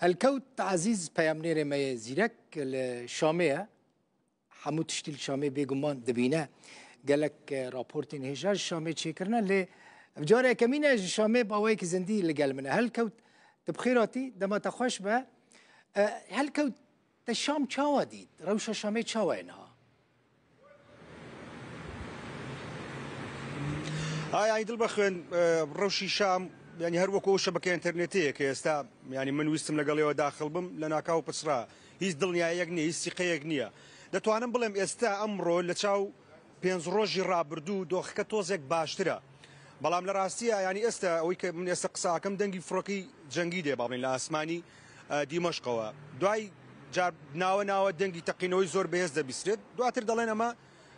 هەلکەوت عەزیز پەیامنێرێ me yê zîrek li Şamê ye. Hemû tiştî li Şamê bêguman dibîne. Gelek raportên hêja ji Şamê çêkirine lê ev cara yekemîn e ji Şamê bi awayekî zindî li gel min e. Helkewt tu bi xêr hatî, dema te xweş be. Helkewt te Şam çawa dît? Rewşa Şamê çawa ye niha? ئایا دڵ بەخوێن ڕەوشی شام ینی هەر وەکو شەبەکە ئینتەرنێتەیە کە ئێستا ینی من ویستم لەگەڵیەوە داخل بم لە ناکاو پچڕا هیچ دڵنیایەک نییە هیچ سیقەیەک نییە دەتوانم بڵێم ئێستا ئەمڕۆ لە چاو پێنج ڕۆژی ڕابردوو دۆخەکە تۆزێک باشترە بەڵام لە ڕاستیە ینی ئێستا ئەوەی کە من ئێستا قساکەم دەنگی فڕۆکەی جەنگی دێ باڵین لە ئاسمانی دیمەشقەوە دوای جار ناوە ناوە دەنگی تەقینەوەی زۆر بەهێز دەبیسرێت دواتر دەڵێن ئەمە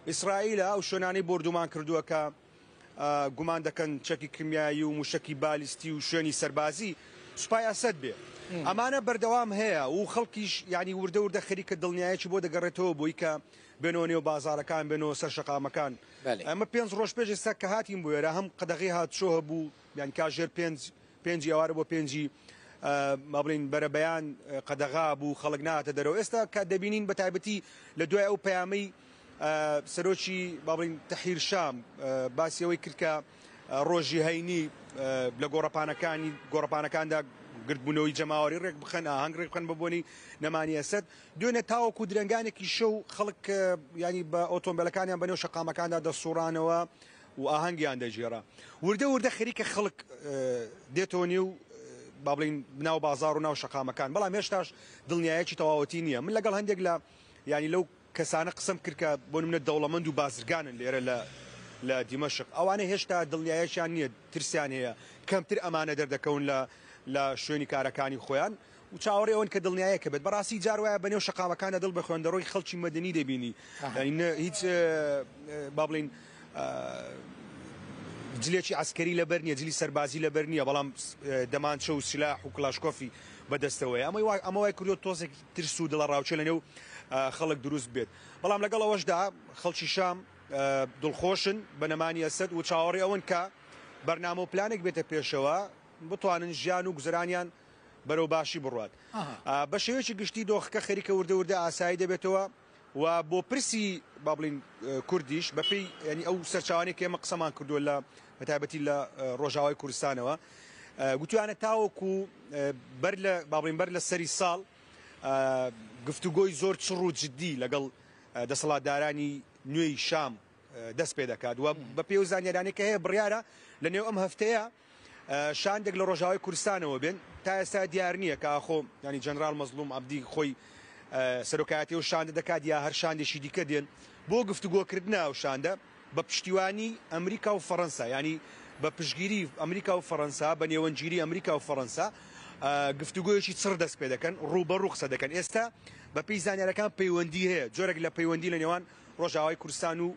ئیسرائیلە ئەو شوێنانەی بۆردومان کردووە کە گومان دەکەن چەکی کیمیایی و موشکی بالیستی و شوێنی سەربازی سوپای ئەسەد بێ ئەمانە بەردەوام هەیە و خەڵکیش ینی وردە وردە خەریکە دڵنیایەکی بۆ دەگەڕێتەوە بۆی کە بێنەوە نێو بازارەکان بێنەوە سەر شەقامەکان ئەمە پێنج ڕۆژ پێش ئێستا کە هاتین بۆ ئێرە هەم قەدەغی هاتچۆ هەبوو یان کاژێر پێنج پێنجی ئێوارە بۆ پێنجی با بڵێین بەرەبەیان قەدەغا بوو خەڵک ناتە دەرەوە ئێستا کە دەبینین بە تایبەتی لە دوای ئەو پەیامەی سەرۆکی با بڵێین تەحیر شام باسی ئەوەی کرد کە ڕۆژی هەینی لە گۆڕەپانەکانی گۆڕەپانەکاندا گردبوونەوەی جەماوەری ڕێک بخەن ئاهەنگ ڕێک بخەن بە بۆنی نەمانی ئەسەد دوێنێ تاوەکو درەنگانێکی شەو خەڵک ینی بە ئۆتۆمبیلەکانیان بەنێو شەقامەکاندا دەسوڕانەوە و ئاهەنگیان دەگێڕا. وردە وردە خەریکە خەڵک دێتەوە نێو با بڵێین ناو بازاڕ و ناو شەقامەکان، بەڵام هێشتاش دڵنیایەکی تەواوەتی نییە. من لەگەڵ هەندێک لە یانی لەو کەسانە قسەم کرد کە بۆ نمونە دەوڵەمەند و بازرگانن لێرە لە لە دیمەشق، ئەوانە هێشتا دڵنیایەکیان نییە، ترسیان هەیە، کەمتر ئەمانە دەردەکەون لە لە شوێنی کارەکانی خۆیان. و چاوەڕێ ئەوەن کە دڵنیایەکە بێت. بەڕاستی جار وایە بەنێو شەقامەکاندا دڵ بە خوێندەڕۆی خەڵکی مەدەنی دەبینی. یانی نە هیچ با بڵێین جلێکی عەسکەری لەبەر نییە، جلی سەربازی لەبەر نییە، بەڵام دەمانچە و سلاح و کلاشکۆفی بەدەستەوەیە. ئەمەی وا ئەمە وای کردووە تۆزێک ترس و دڵەڕاوکێ لەنێو خەڵک دروست بێت. بەڵام لەگەڵ ئەوەشدا خەڵکی شام دڵخۆشن بە نەمانی ئەسەد و چاوەڕێ ئەوەن کە بەرنامە و پلانێک بێتە پێشەوە بتوانن ژیان و گوزەرانیان بەرەو باشی بڕوات. بە شێوەیەکی گشتی دۆخەکە خەریکە وردە وردە ئاسایی دەبێتەوە و بۆ پرسی با بڵین کوردیش بەپێی ینی ئەو سەرچاوانەی کە ئێمە قسەمان کردووە لە بەتایبەتی لە ڕۆژاوای کوردستانەوە گوتویانە تاوەکو بەر لە با بڵین بەر لە سەری ساڵ گفتوگۆی زۆر چڕ و جددی لەگەڵ دەسەڵاتدارانی نوێی شام دەست پێ دەکات و بە پێی ئەو زانیارانەی کە هەیە بڕیارە لە نێو ئەم هەفتەیە شاندێک لە ڕۆژاوای کوردستانەوە بێن تا ئێستا دیار نییە کە ئاخۆ ینی جەنرال مەزلوم عەبدی خۆی سەرۆکایەتی و شاندە دەکات یا هەر شاندێکی دیکە دێن بۆ گفتوگۆکردنە ئەو شاندە بە پشتیوانی ئەمریکا و فەڕەنسا ینی بە پشگیری ئەمریکا و فەڕەنسا بە نێوەندگیری ئەمریکا و فەڕەنسا گفتوگۆیەکی چڕ دەست پێ دەکەن ڕووبەڕوو قسە دەکەن ئێستا بە پێی زانیارەکان پەیوەندی هەیە جۆرێک لە پەیوەندی لە نێوان ڕۆژاوای کوردستان و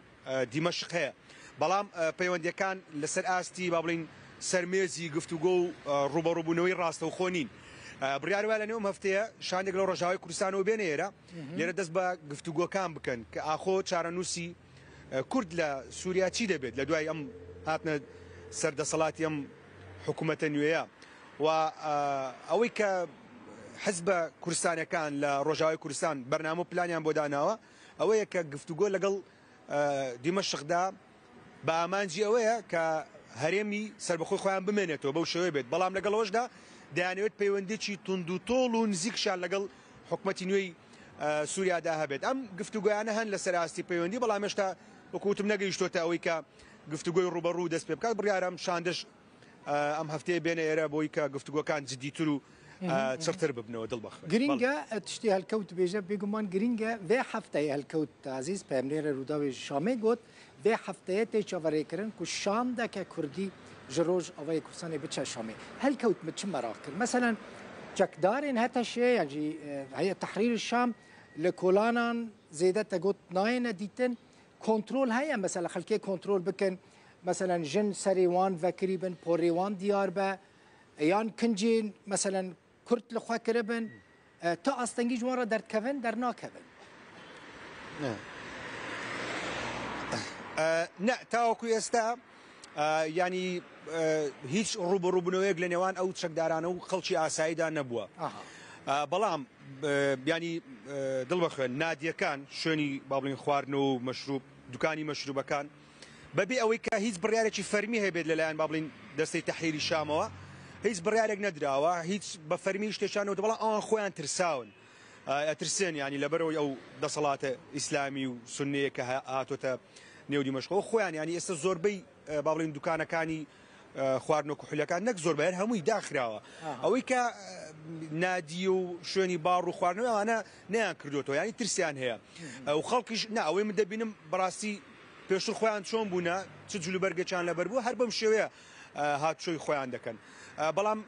دیمەشق هەیە، بەڵام پەیوەندییەکان لەسەر ئاستی با بڵێین سەر مێزی گفتوگۆ و ڕووبەڕووبوونەوەی ڕاستەوخۆ نین. بڕیار وایە لەنێو ئەم هەفتەیە شاندێک لە ڕۆژاوای کوردستانەوە بێنە ئێرە، لێرە دەست بە گفتوگۆکان بکەن کە ئاخۆ چارەنووسی کورد لە سووریا چی دەبێت لە دوای ئەم هاتنە سەر دەسەڵاتی ئەم حکوومەتە نوێیە و ئەوەی کە حزبە کوردستانەکان لە ڕۆژاوای کوردستان بەرنامە و پلانیان بۆ داناوە ئەوەیە کە گفتوگۆ لەگەڵ دیمەشقدا بە ئامانجی ئەوەیە کە هەرێمی سەربەخۆی خۆیان بمێنێتەوە بەو شێوەیە بێت، بەڵام لەگەڵ ئەوەشدا دەیانەوێت پەیوەندیی توندوتۆڵ و نزیکشیان لەگەڵ حکومەتی نوێی سووریادا هەبێت. ئەم گفتوگۆیانە هەن لەسەر ئاستی پەیوەندی، بەڵام هێشتا وەکو وتم نەگەیشتۆتە ئەوەی کە گفتوگۆی ڕووبەڕوو دەست پێ بکات. بڕیارە ئەم شاندەش ئەم هەفتەیە بێنە ئێرە بۆی کە گفتوگۆکان جدیتر و چڕتر ببنەوە دڵ بەخوێن. گرینگە تشتی هەلکەوت بێژە بێگومان گرینگە ڤێ هەفتەیە هەلکەوت عەزیز پەیامنێرە رووداوێ ji Şamê got vê hefteyê tê çaverêkirin ku şandeke Kurdî ji roj avayê Kurdistanê biçe Şamê. Helkewt min çi meraq kir? Meselen çekdarên HTŞ'ê yan jî Heyet Tehrîr Şam li kolanan zêde te got nayêne dîtin Kontrol heye mesela xelkê kontrol bikin meselen jin serê wan vekirî bin porê wan diyar be yan kincên meselen kurt li xwe kiribin tu astengî ji wan re derdikevin dernakevin. Na تاوەکو ئێستا ینی هیچ ڕوبەڕوبنەوەیەک لە نێوان ئەو چەکدارانە و خەڵکی ئاساییدا نەبووە. بەڵام بیانی دڵ بەخوێن نادیەکان شوێنی با بڵین خواردنەوە و مەشروب دوکانی مەشروبەکان بەبێ ئەوەی کە هیچ بڕیارێکی فەرمی هەبێت لەلایەن با بڵین دەستەی تەحریری شامەوە هیچ بڕیارێک نەدراوە هیچ بە فەرمی شتێکیان نەوتوە بەڵام ئەوان خۆیان ترساون ئەترسێن یانی لەبەرەوەی ئەو دەسەڵاتە ئیسلامی و سوننەیە کە هاتۆتە نێو دیمەشقەوە خۆیان یانی ئێستا زۆربەی با بڵێین دوکانەکانی خواردنە کحولیەکان نەک زۆر بەر هەمووی داخراوە ئەوەی کە نادی و شوێنی باڕ و خواردنەوە ئەوانە نیان کردوێتەوە ینی ترسیان هەیە ئەو خەڵکیش نا ئەوەی من دەبینم بەڕاستی پێشتر خۆیان چۆن بوونە چ جلوبەرگێکیان لەبەر بوو هەر بەم شێوەیە هاتوچۆی خۆیان دەکەن بەڵام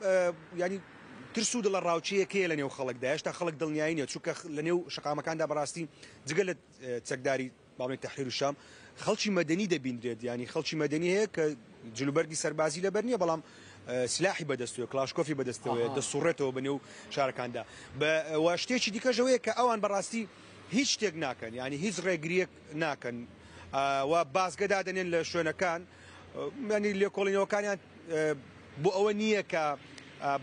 ینی ترس و دڵە ڕاوچەیەک هەیە لە نێو خەڵکدا هێشتا خەڵک دڵنیایی نیە چونکە لە نێو شەقامەکاندا بەڕاستی جگە لە چەکداری با بڵێین تەحریر شام خەڵکی مەدەنی دەبینرێت یانی خەڵکی مەدەنی هەیە کە جلوبەرگی سەربازی لەبەر نییە بەڵام سلاحی بەدەستەوە کلاشکۆفی بەدەستەوەیە دەسوڕێتەوە بە نێو شارەکاندا بە شتێکی دیکەش ئەوەیە کە ئەوان بەڕاستی هیچ شتێک ناکەن یانی هیچ ڕێگریەک ناکەن و بازگە دادەنێن لە شوێنەکان ینی لێکۆڵینەوەکانیان بۆ ئەوە نییە کە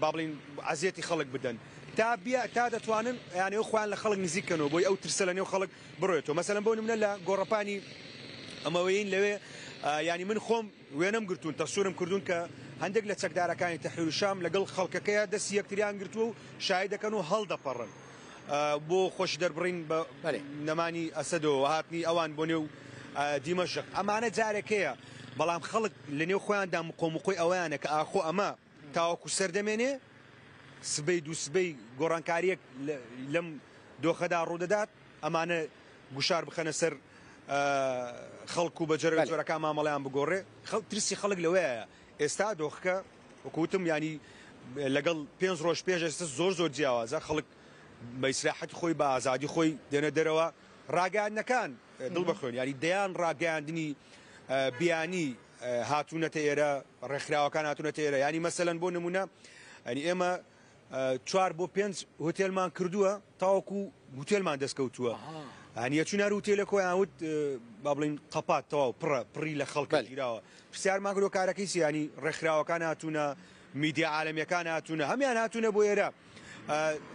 با بڵین ئەزیەتی خەڵک بدەن تا بیا تا دەتوانن یانەوە خۆیان لە خەڵک نزیکەنەوە بۆی ئەو ترسە لە نێو خەڵک بڕێتەوە مەسەلەن بۆ نمونە لە گۆڕەپانی ئەمەوەین لەوێ ینی من خۆم وێنەم گرتوون تەسوورم کردوون کە هەندێک لە چەکدارەکانی تەحریر شام لەگەڵ خەڵکەکەیە دەستی یەکتریان گرتووە و شای دەکەن و هەڵدەپەڕن بۆ خۆشی دەربڕین بە نەمانی ئەسەدەوە و هاتنی ئەوان بۆ نێو دیمەشق. ئەمانە جارێک هەیە، بەڵام خەڵک لە نێو خۆیاندا مقۆ مقۆی ئەوەیانە کە ئاخۆ ئەمە تاوەکو سەر دەمێنێ، سبەی دووسبەی گۆڕانکارییەک لەم دۆخەدا ڕوودەدات، ئەمانە گوشار بخەنە سەر خەڵک و بە جۆرە جۆرەکان مامەڵەیان بگۆڕێ. ترسی خەڵک لەوەیە ئێستا دۆخەکە وەکو وتم یانی لەگەڵ پێنج ڕۆژ پێش ئێستا زۆر زۆر جیاوازە خەڵک بە ئیسراحەتی خۆی بە ئازادی خۆی دێنە دەرەوە ڕاگەیاندنەکان دڵ بەخوێن یانی دەیان ڕاگەیاندنی بیانی هاتوونەتە ئێرە ڕێکخراوەکان هاتوونەتە ئێرە ینی مەسەلەن بۆ نمونە ئەنی ئێمە چوار بۆ پێنج هوتێلمان کردووە تاوەکو هوتێلمان دەستکەوتووە هەنیە چوون هەر هوتێلە کۆیان وت با بڵین قەپات تەواو پڕە پڕی لە خەڵک گیراوە پرسیارمان کردووە کارەکەی چیە یانی ڕێکخراوەکان هاتوونە میدیا عالەمیەکان هاتوونە هەمیان هاتوونە بۆ ئێرە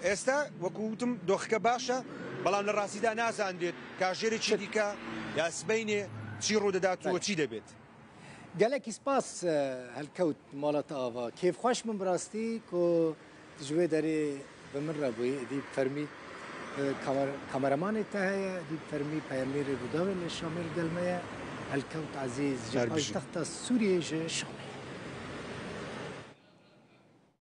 ئێستا وەکو وتم دۆخەکە باشە بەڵام لە ڕاستیدا نازانرێت کاژێرێکی دیکە یا سبەینێ چی ڕوودەدات و چی دەبێت. گەلەکی سپاس هەلکەوت ماڵە تە ئاڤا. کێف خوەش بم بەراستی کو tu ji wê derê bi min re bûyî êdî bi fermî kameramanê te heye êdî bi fermî peyamnêrê Rûdawê li Şamê li gel me ye Helkewt Ezîz ji paytexta Sûriyeyê ji Şamê.